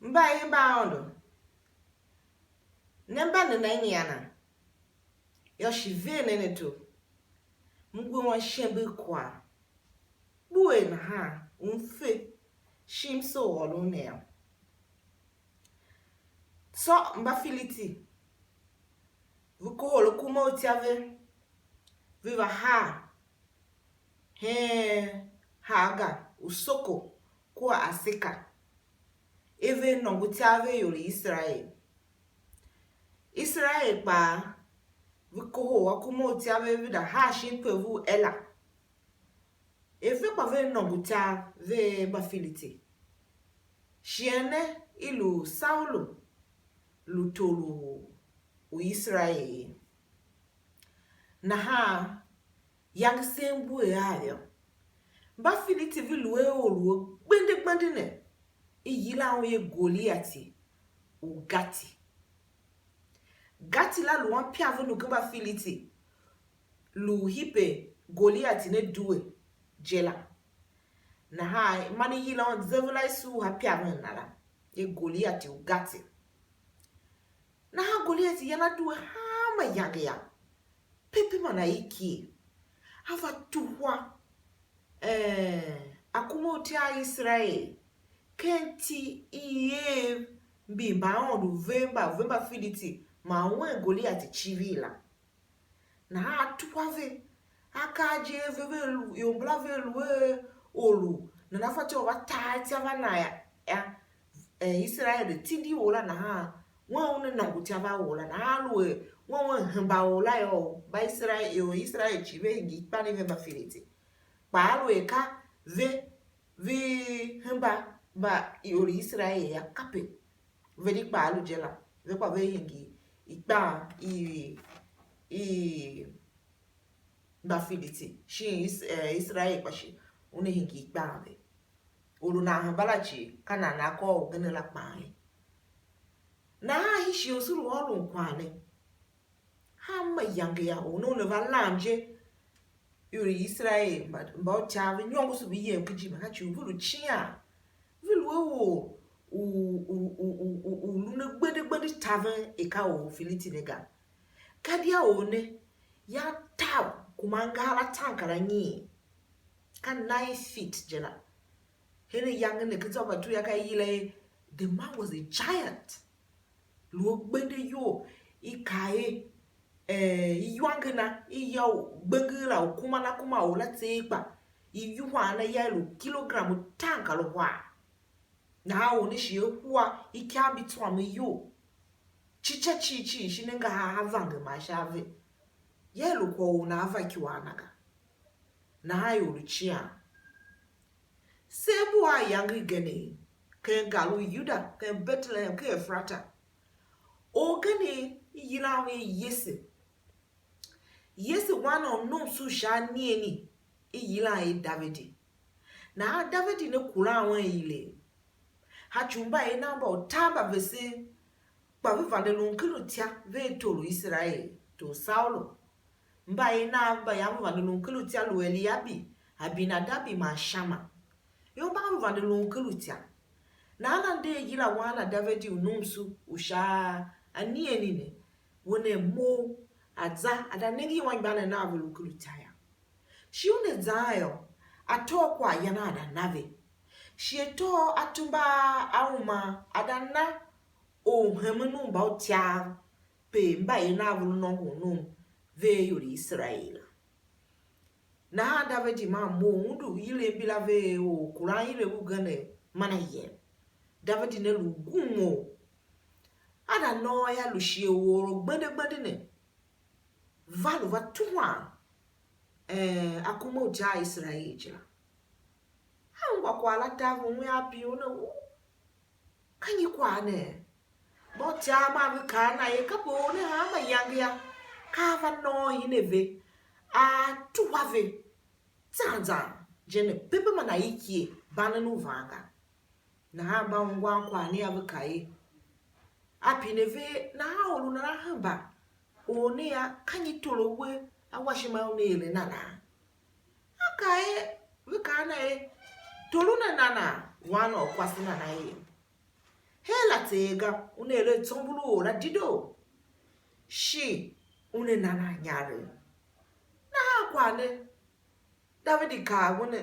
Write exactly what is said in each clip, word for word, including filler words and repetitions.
Mba i mba Aôndo, ne mba nena nyian a? Yô, shi ver nen ato. M ngu wan shembe kwagh. Kpughee nahan u m fe, shi m soo ôron ne yô. Tsô Mbafilisti ve kohol akuma utyô ve, ve va haa hen Hagar u Soko kua Aseka, er ve nôngo utyô ve ior i Iserael. Iserael kpaa, ve kohol akuma utyô ve, ve da haa shin pev u Ela, er ve kpa ve nôngo utyô ve Mbafilisti. Shighe ne i lu Saulo, lu tor u, u Iserael. Nahan yange se mbuer a yô, Mbafilisti ve lu a or u gbende gbende ne, i yilan un er Goliati u Gati. Gati la lu anmgbianev u ken Mbafilisti, lu hide Goliati ne due je la. Nahan man i yilan un zevela i sugh a anmgbianev na la, er Goliati u Gati. Nahan Goliati yan a due hanma iyange yô, pepe man a ikie, a va tuhwa, eh, akuma utyô a Iserael ken iti i er mbi mbaaôndo vev mba, ve Mbafilisti, man wen Goliati civir la. Nahan a tuhwa ve, a kaa je er ve, ve lu, ior mbala ve lu a or u nana fatyô u va tar ityô va na ya, ya, eh, Iserael tindi or la nahan, wen una nôngo ityô va or la, nahan aluer wen, wen hemba or la yô, mba Iserael, ior Iserael cii ve hingir ikpan i ve Mbafilisti. Kpa aluer ka ve, ve hemba mba ior i Iserael yô, kape ve di kpaa lu je la, ve kpa ve hingir ikpan i, i Mbafilisti, shin Is-, eh, Iserael kpa shi una hingir ikpan ve. Or u nan hemba la cii, ka nan na kôr ugen la kpaa ye. Nahan hii shighe u se lu ôron kwagh ne. Hanma iyange yô, or ne una va lam je, ior i Iserael mba, mba utyar ve nyôngo se ve yem ken ijime, ka ci u ve lu cian, ve lu a or u, u, u, u, u, u lu ne gbende gbende taven er ka or u Filisti ne ga. Gadia or ne, ya tav kuma angahar ataankaranyii, ka nine feet je la. Hen ayange ne, ken zwa mba Turiya ka i yila er, the man was a giant. Lu a gbende iyol, i kaa er, eh, iyange na i ya u gbenger la, u kuma na kuma u la tseegh kpa, iwuhan na ya i lu kilogram utaankarahwa. Nahan or ne shi a hua ikyav mbi tsôôm iyol, cica cii cii shin angahar a vange man sha ave. Ya i lu kwagh u nana va ikyua na ga. Nahan ior lu cian. Se ngu a iyange igen ken gar u Yuda, ken Betlehem, ken Efrata. Orgen i yilan un er Yese. Yese wan u nomso u sha anigheni i yilan er Davidi. Nahan Davidi ne kuran un ilegh. Sha ci u mbayev nav mba utar mba vesen, kpa ve vande lun ken utyô, ve tor u Iserael, tor Saulo. Mbayev nav mba yange vande lun ken utyô lu Eliabi, Abinadabi man Shama. Yô, mba ve vande lun ken utyô. Nahan a nder yila wan na Davidi u nomso u sha anigheni ne, we ne mough, a za, a da nenge iwanmgbianev nav ve lu ken utyô yô. Shi una zan yô, atôukwagh yan a da na ve. Shi atôatuma a uma a da na orhemen u mbautyav, pe mbayev nav ve lu nôngon nom ve ior i Iserael la. Nahan Davidi maa mough undu ilev mbila ve er or kuran ilev ugen man a yem. Davidi ne lu gumor. A da nôô yô, a lu shighe u or u gbende gbende ne, va lu va tuhwan, eh, akuma utyar a Iserael je la. A ungwa kwagh la taver un a pine un a u, ka nyi kwagh ne? Mbautyav maa ve kaa a na er, kape or ne hanma iyange yô, ka a va nôô hine ve, a tuhwa ve zan zan je ne, pepe man a ikie banen u van ga. Nahan mba ungwan kwagh ne a ve kaa er, a pine ve, nahan or u nana hemba or ne yô, ka nyi tor a we a wa ishima u ne eren nana? A kaa er, ve kaa a na er, tor u ne nana, wan u kwase nana yem. Her tseegh ga, una er a tsombor u or la dedoo, shi una na nan inyaregh. Nahan kwagh ne, Davidi kaa a una,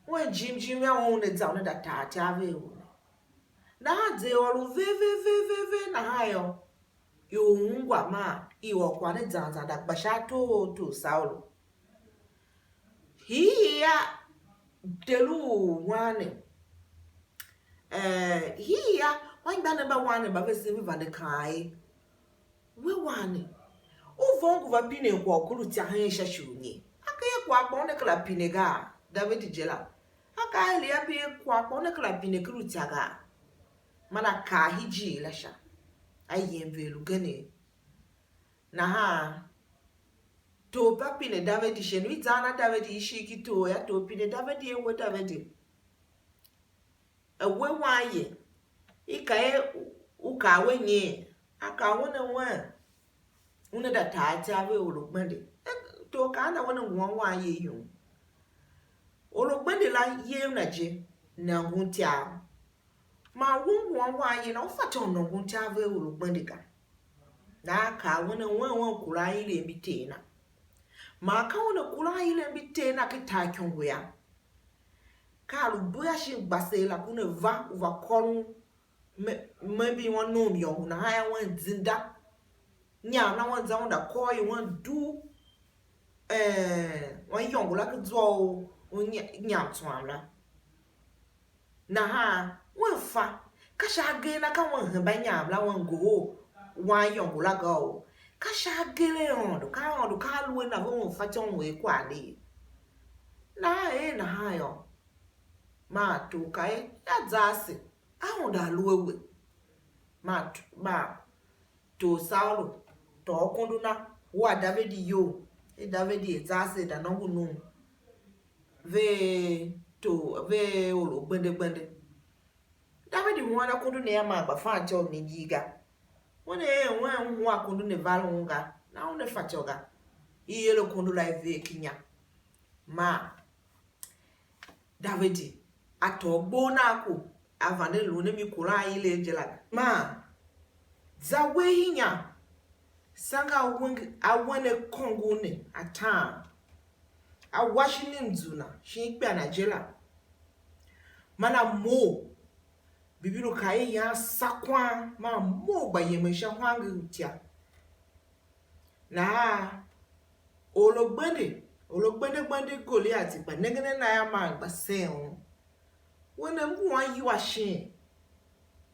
Wen jim jim yô, una za una za tar ityav vea or ne. Nahan ze ôr u ve ve ve ve ve nahan yô, i u ungwa maa i ôr kwagh ne zan zan da gba sha ato a tor Saulo. Hiihii a ter u wan ne, eh, hiihii a anmgbianev mba wan ne mba vesen ve vande kaan er, We wan ne, u von ngu va pinen kwagh u ku lu tsa hen sha ci u nyi? A kaa er kwagh kpa una kera pine gaa? Davidi je la. A kaa er Eliabi er kwagh kpa una kera pine ken lu tsa gaa? Man a kaa hijir la sha, a yem ve lu gen. Nahan tor pa pine Davidi shin, i zan a Davidi ishigh ki tor yô, tor pine Davidi er, We Davidi, a we wan ye, i ka er u kaa we nyi? A kaa una wen, una za tar ityav vea or u gbende. Tor kaa na wen ngu wan wan ye yum. Or u gbende la yer na je, nôngon ityav. Man u ngu wan wan ye na, u fatyô u nôngon ityav vea or u gbende ga. Nahan kaa una wen, wen kuran ilembe i ter na. Man ka una kuran ilembe i ter na ken tar ikongo yô. Ka a lu bea shin gbaser la, ku ne va, u va kôron, me, maybe wan nom yôngo nahan yô, wan zinda. Nyam na wan za unda kôr i wan dugh, eh, wan yôngo la ken zwa u, u nya-, nyam tswam la. Nahan wan fa, ka sha agee na ka wan hemba nyam la wan ngohol wan yôngo la ga o. Ka sha agee a Aôndo, ka Aôndo ka a lu a na ve un fatyô u er kwagh ne ye. Nahan er nahan yô, maa tor kaa er, ya za ase, Aôndo a lu a we. Maa, maa tor Saulo tôô akondo na, wua Davidi iyol, er Davidi er za ase, za nôngo nom, ve tor, ve or u gbende gbende. Davidi huan akondo ne a maa gba fan ityô u ningir ga. Una er wen u huan akondo ne varen un ga, na una fatyô ga. I er akondo la i ver ken inya. Maa Davidi a tôô gbor na a ku, a vande lu ne mi kuran ilev je la ga. Maa za uwegh inya, sange a wenge, a wen akôngo ne ataan, a wa shin mzu na shin ikpa na je la, man a mough, Bibilo kaa er iyan sa kwan, man mough gba yemen sha hwanger u itya. Nahan or u gbende, or u gbende gbende Goliati gba nengen a na yô, maa gba sen un. We ne, m ngu wan iwua shin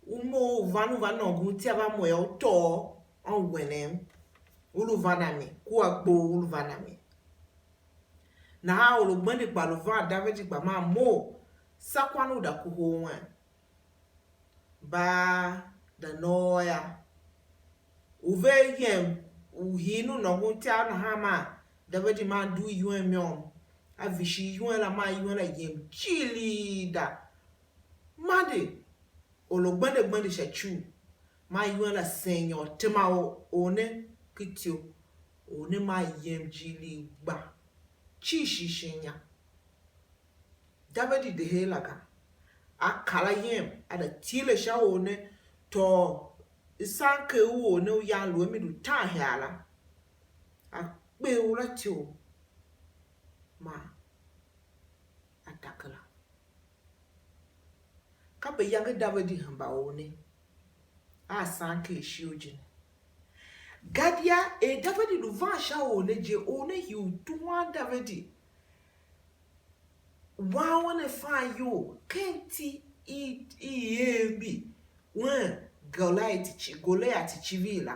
u mough u van u va nôngon ityav a mo yô, u tôô anwenem, u lu van a mi, kua gbou u lu van a mi. Nahan or u gbende gba lu van Davidi gba maa mough, sa kwan u da kohol wen. Mba da nôô yô, u ve yem u hii nu nôngon ityav nahan, maa Davidi maa dugh iwen môm, a vishi iwen la, maa iwen la yem jighilii da. Mande or u gbende gbende sha ci u, maa iwen la sen nyôr tema or, or ne ken ityo, or ne maa yem jighilii gba, cii shin shin inya. Davidi de her la ga. A kar ayem, a za tile sha or ne, tôô isanker u or ne u yan lu a mi lu tan hiar la. A kpe u la ityough, man a ta kera. Kape yange Davidi hemba or ne a sanker ishigh je ne. Gadia er Davidi lu van sha or ne je, or ne hii u tuhwan Davidi, wan un a fan iyol ken iti i, i er mbi wen Goliati ci-, Goliati civir la.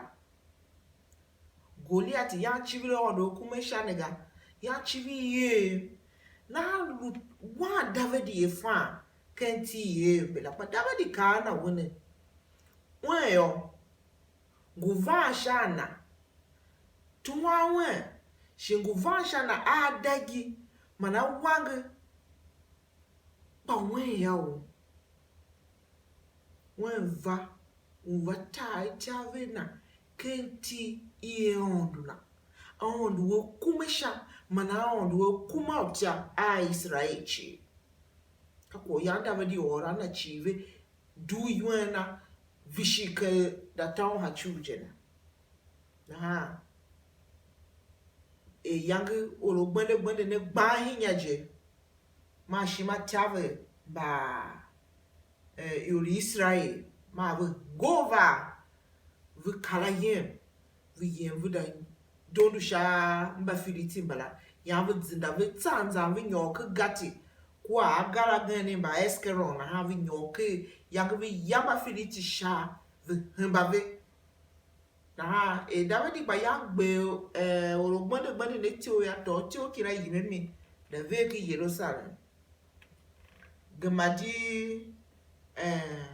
Goliati yan civir Aôndo a kuma sha ne ga, yan civir i er. Nahan lu wan Davidi a fan ken iti i er mbi la, kpa Davidi kaa a na we ne, wen yô, ngu van sha a na, tuhwan wen, shi ngu van sha a na a dagi man a wange, kpa wen yô, u wen va, u va tar ityav a na ken iti i Aôndo na. Aôndo a kuma sha, man Aôndo a kuma uta a Iserael cii. Ka kwagh u yan Davidi ôr a na cii ve, dugh iwen na, vishi ken dataunha ciu je ne. Nahan er iyange or u gbende gbende ne gban ihinya je, man ishima tya ve mba eh, ior i Iserael, man ve gova, ve kar ayem, ve yem ve da dondo sha Mbafilisti mbala, yan ve zinda ve tsan zan ve nyôr ken Gati, kua agar agen ne mba Askelon nahan ve nyôr ken iyange ve ya Mbafilisti sha, ve hemba ve. Nahan er Davidi gba yan gbe, eh, or u gbende gbende ne ityough yô, tôô ityough kira yem a mi, da ver ken Yerusalem. Gema di, eh,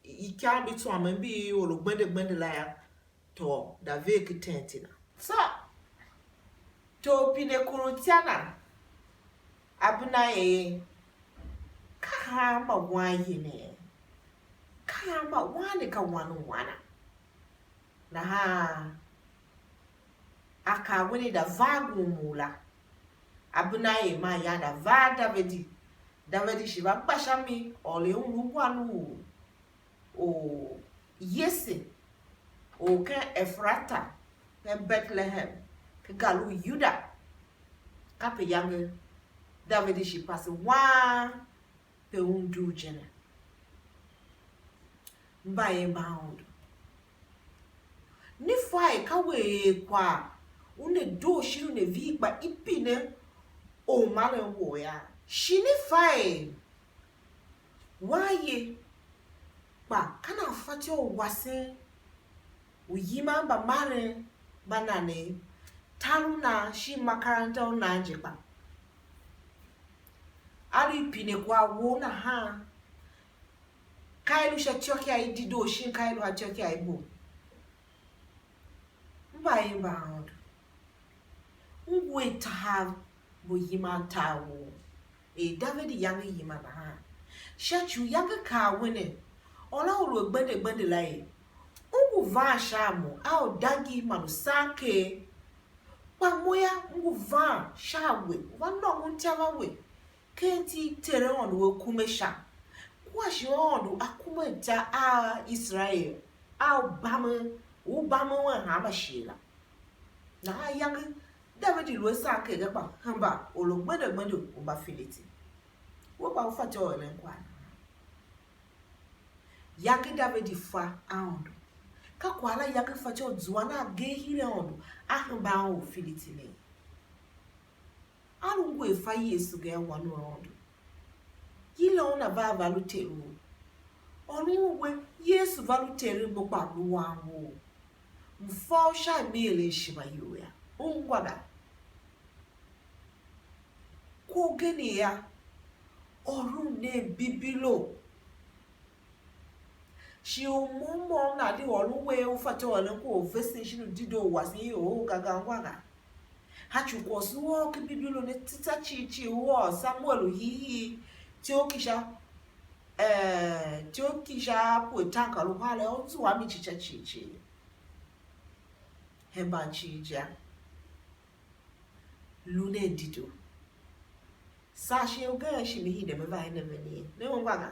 ikar mbi tsôôm mbi or u gbende gbende la yô, tôô da ver ken tenti na. Tsô tor pine kurutya na, a bina er: Ka hanma wan ye ne? Ka hanma wan ne ka wan u wana? Nahan a kaa a wene da va a ngun mur la, a bina er man yan da va a Davidi. Davidi shi va gba sha mi, ôr er un lu wan u, u Yese, u ken Efrata, ken Betlehem, ken gar u Yuda. Kape yange Davidi shi pase wang pe un dugh je ne. Mbayev mba Aôndo, ne fa er ka we er kwagh u ne doo shin u ne vihi gba i pine ormaren wou yô? Shi ne fa er wan ye, kpa ka nan fatyô u wasen u yiman mbamaren mba nan ne, tar u nan shin makaranta u nan je kpa. A lu i pine kwagh wou nahan, ka i lu sha ityôkyaa i dedoo shin ka i lu sha ityôkyaa i bo? Mbayev mba Aôndo, u ngu a tahav mbu yiman tar wou, er Davidi yange yima nahan. Sha ci u yange kaa a wene, ôr a u lu a gbende gbende la er: U ngu van sha a mo a udangi man usanker, kpa mo yô, m ngu van sha a we, u va nôngon intyô va we ken iti i Ter Aôndo u a kume sha, kua shi Aôndo a kume ta a Iserael, a u bamen, u bamen un hanma shighe la. Nahan yange Davidi lu a sanker ga, kpa hemba or u gbende gbende u Mbafilisti. We kpa u fatyô u eren kwagh nahan. Yange Davidi fa Aôndo. Ka kwagh la yange fatyô u zuan a agee hire Aôndo, a hemban Orfilisti ne. A lu ngu a fa Yesu ga, a Wan u Aôndo. Yila un a va, a va lu Ter u. Ôron u we, Yesu va lu Ter u mo kpa m lu wan wou. M fa u sha mi eren ishima you yô, ungwa ga. Ku ugen yô, ôron nen Bibilo. Shi u môm môm nana di ôron we u fatyô u eren ku u vesen shin u dedoo wase i or ga ga ungwa ga. Ha ci u kwase u ôr ken Bibilo ne tsitsa cii cii, u ôr Samuel u hiihii, ityough ki sha, eh, ityough ki sha pue tankar uhar la, u zua a mi cica cii cii. Hemban cii je. Lu nen dedoo. Saa shighe ugen shi me hide me va hen a ven ye. Me ungwa ga.